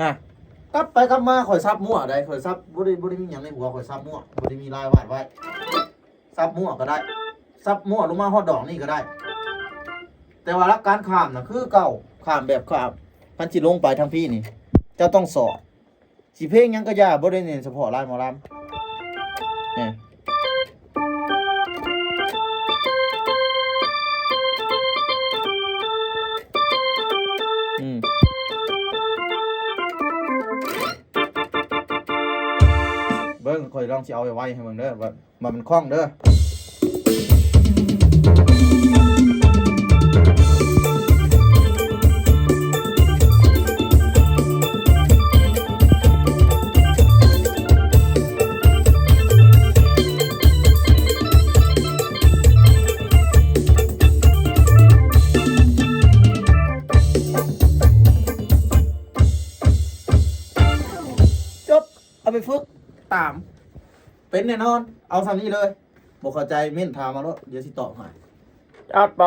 ນະ ກັບໄປກັບມາຂ້ອຍສັບມົ້ວໃດ ຂ້ອຍສັບ ບໍ່ໄດ້ ບໍ່ໄດ້ມີຫຍັງໃນຫົວ ຂ້ອຍສັບມົ້ວ ບໍ່ໄດ້ມີລາຍວາດໄວ້ ສັບມົ້ວກໍໄດ້ ສັບມົ້ວລົງມາຮອດດອກນີ້ກໍໄດ້ ແຕ່ວ່າຫຼັກການຂ້າມນະຄືເກົ່າ ຂ້າມແບບຂ້າມ ຄັນຊິລົງໄປທາງພີ້ນີ້ ເຈົ້າຕ້ອງຊອກ ຊິເພງຫຍັງກໍຢ່າ ບໍ່ໄດ້ເນັ້ນສະເພາະລາຍໝໍລຳ ນີ້ ອືມ ເບິ່ງ ຂ້ອຍລອງຊິເອົາໄວໆໃຫ້ເບິ່ງເດີ ວ່າ ວ່າມັນຄ່ອງເດີ. ຈົບ ເອົາໄປຝຶກຕາມ ເປັນແນ່ນອນ ເອົາສ່ຳນີ້ເລີຍ ບໍ່ເຂົ້າໃຈເມັ້ນຖາມມາໂລດ ດຽວຊິຕອບໃຫ້ ຈັດໄປ.